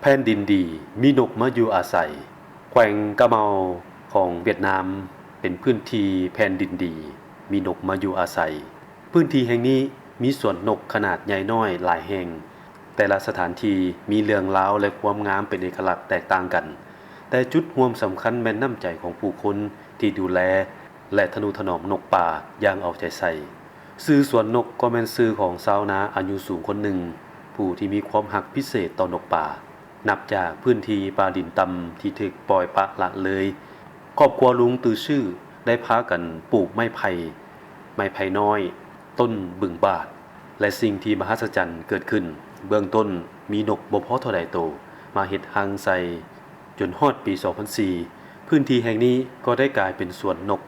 ແຜ່ນດິນດີ ມີນົກມາຢູ່ອາໄສ. ແຂວງກາເມົາຂອງຫວຽດນາມ ເປັນພື້ນທີ່ແຜ່ນດິນດີ ມີນົກມາຢູ່ອາໄສ. ພື້ນທີ່ແຫ່ງນີ້ມີສວນນົກຂະໜາດໃຫຍ່ນ້ອຍຫຼາຍແຫ່ງ. ແຕ່ລະສະຖານທີ່ມີເລື່ອງລາວ ແລະ ຄວາມງາມເປັນເອກະລັກແຕກຕ່າງກັນ, ແຕ່ຈຸດຮ່ວມສຳຄັນແມ່ນນ້ຳໃຈຂອງຜູ້ຄົນທີ່ດູແລ ແລະ ທະນຸຖະໜອມນົກປ່າຢ່າງເອົາໃຈໃສ່. ຊື່ສວນນົກກໍແມ່ນຊື່ຂອງຊາວນາອາຍຸສູງຄົນໜຶ່ງ ຜູ້ທີ່ມີຄວາມຮັກພິເສດຕໍ່ນົກປ່າ. ນັບຈາກພື້ນທີ່ປ່າດິນຕ່ຳທີ່ຖືກປ່ອຍປະລະເລີຍ, ຄອບຄົວລຸງຕື້ຊື່ໄດ້ພາກັນປູກໄມ້ໄຜ່, ໄມ້ໄຜ່ນ້ອຍ, ຕົ້ນບຶງບາດ ແລະ ສິ່ງທີ່ມະຫັດສະຈັນເກີດຂຶ້ນ, ເບື້ອງຕົ້ນມີນົກບໍ່ພໍເທົ່າໃດໂຕມາເຮັດຮັງໃສ່. ຈົນຮອດປີສອງພັນສີ່ ພື້ນທີ່ແຫ່ງນີ້ກໍໄດ້ກາຍເປັນສວນນົກ,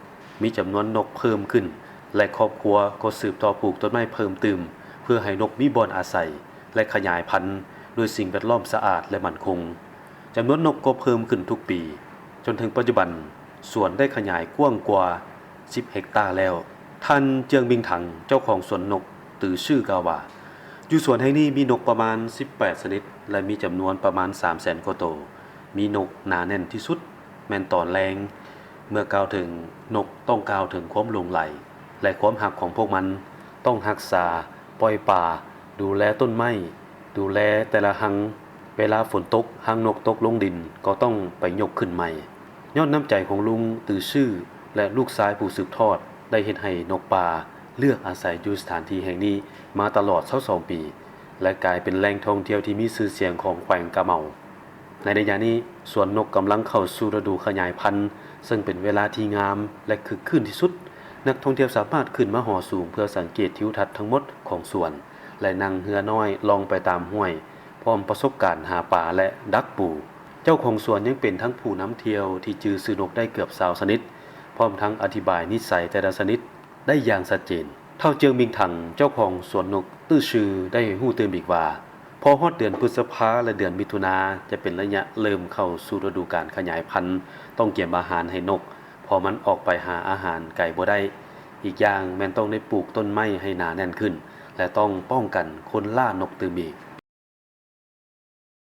ມີຈຳນວນນົກເພີ່ມຂຶ້ນ ແລະ ຄອບຄົວກໍສືບຕໍ່ປູກຕົ້ນໄມ້ເພີ່ມຕື່ມ ເພື່ອໃຫ້ນົກມີບ່ອນອາໄສ ແລະ ຂະຫຍາຍພັນດ້ວຍສິ່ງແວດລ້ອມສະອາດ ແລະ ໝັ້ນຄົງ. ຈຳນວນນົກກໍເພີ່ມຂຶ້ນທຸກປີ, ຈົນເຖິງປັດຈຸບັນ ສວນໄດ້ຂະຫຍາຍກວ້າງກວ່າສິບເຮັກຕາແລ້ວ. ທ່ານ ເຈືອງ ມິງຖັງ ເຈົ້າຂອງສວນນົກ ຕື້ຊື່ ກ່າວວ່າ, ຢູ່ສວນແຫ່ງນີ້ມີນົກປະມານສິບແປດຊະນິດ ແລະ ມີຈຳນວນປະມານສາມແສນກວ່າໂຕ. ມີນົກໜາແໜ້ນທີ່ສຸດແມ່ນຕອນແລງ. ເມື່ອກ່າວເຖິງນົກ ຕ້ອງກ່າວເຖິງຄວາມຫຼົງໄຫຼ ແລະ ຄວາມຮັກຂອງພວກມັນ. ຕ້ອງຮັກສາ, ປ່ອຍປາ, ດູແລຕົ້ນໄມ້, ດູແລແຕ່ລະຮັງ. ເວລາຝົນຕົກ, ຮັງນົກຕົກລົງດິນ ກໍຕ້ອງໄປຍົກຂຶ້ນໃໝ່. ຍ້ອນນ້ຳໃຈຂອງລຸງ ຕື້ຊື່ ແລະ ລູກຊາຍຜູ້ສືບທອດ ໄດ້ເຮັດໃຫ້ນົກປ່າເລືອກອາໄສຢູ່ສະຖານທີ່ແຫ່ງນີ້ມາຕະຫຼອດຊາວສອງປີ ແລະ ກາຍເປັນແຫຼ່ງທ່ອງທ່ຽວທີ່ມີຊື່ສຽງຂອງແຂວງກາເມົາ. ໃນໄລຍະນີ້, ສວນນົກກຳລັງເຂົ້າສູ່ລະດູຂະຫຍາຍພັນ, ເຊິ່ງເປັນເວລາທີ່ງາມ ແລະ ຄຶກຄື້ນທີ່ສຸດ. ນັກທ່ອງທ່ຽວສາມາດຂຶ້ນມາຫໍສູງເພື່ອສັງເກດທິວທັດທັງໝົດຂອງສວນ ແລະ ນັ່ງເຮືອນ້ອຍລ່ອງໄປຕາມຫ້ວຍ, ພ້ອມປະສົບການຫາປາ ແລະ ດັກປູ. ເຈົ້າຂອງສວນຍັງເປັນທັງຜູ້ນຳທ່ຽວທີ່ຈື່ຊື່ນົກໄດ້ເກືອບຊາວຊະນິດ, ພ້ອມທັງອະທິບາຍນິໄສແຕ່ລະຊະນິດໄດ້ຢ່າງຊັດເຈນ. ທ້າວ ເຈືອງ ມິງຖັງ ເຈົ້າຂອງສວນນົກ ຕື້ຊື່ ໄດ້ໃຫ້ຮູ້ຕື່ມອີກວ່າ, ພໍຮອດເດືອນພຶດສະພາ ແລະ ເດືອນມິຖຸນາ ຈະເປັນໄລຍະເລີ່ມເຂົ້າສູ່ລະດູການຂະຫຍາຍພັນ, ຕ້ອງກຽມອາຫານໃຫ້ນົກ, ເພາະມັນອອກໄປຫາອາຫານໄກບໍ່ໄດ້. ອີກຢ່າງແມ່ນຕ້ອງໄດ້ປູກຕົ້ນໄມ້ໃຫ້ໜາແໜ້ນຂຶ້ນ ແລະ ຕ້ອງປ້ອງກັນຄົນລ່ານົກຕື່ມອີກ.